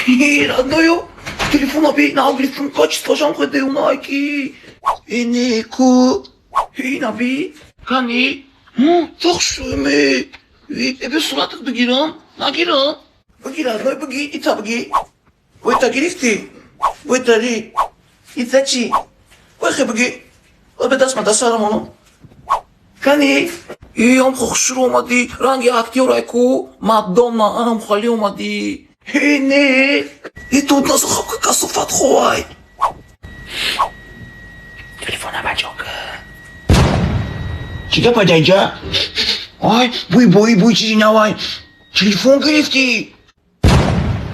Родной, телефона би нав гирифтам, качествошам хеле девонае ки. Э не ку. Ина би. Кани? Тахшуме. Э бе суратат бигирам? Нагирам? Бигир, родной, биги, ита биги. Войта гирифтӣ? Войтари. Ита чӣ? Войхе биги. Ой бе даст ма дастарамоно. Кани? И ам хушрӯ омадӣ, ранги актёрай ку, Мадонна, анам хали омадӣ. Э не, и тут нас касофат ховай. Телефона бачок. Чӣ гапа ҷайҷа? Ай, буй буй буй чизи навай. Телефон гирифтӣ?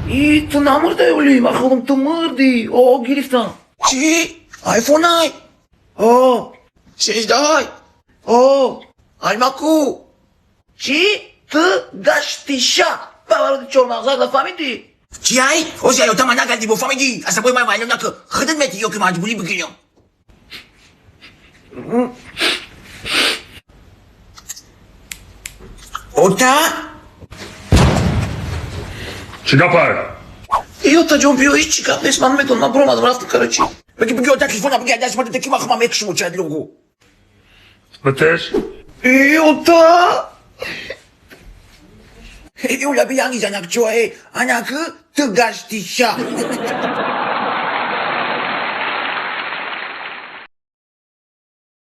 И ту намурдай оли, ман худам ту мурдӣ. О, гирифтам. Чӣ? Айфонай? О, 16-ай? О, аймаку. Чӣ? Ту гаштиша. Бавароди чормағзак нафаҳмидӣ? Чи ай? Ози аётама нагардӣ бо фаҳмидӣ? Асабои ман вайрон накун. Худат метӣ ё ки маҷбурӣ бигирам? Ота? Чӣ гапай? И отаҷон биё, ҳеҷ чӣ гап нест, ман медонам, ман буромадам рафтам, короче. Биги биги ота телефона биги дастма ки ман худам мекушам чадлугу. Битеш? И ота! Э оля би янги занак чоэ, анаку ту гаштиша.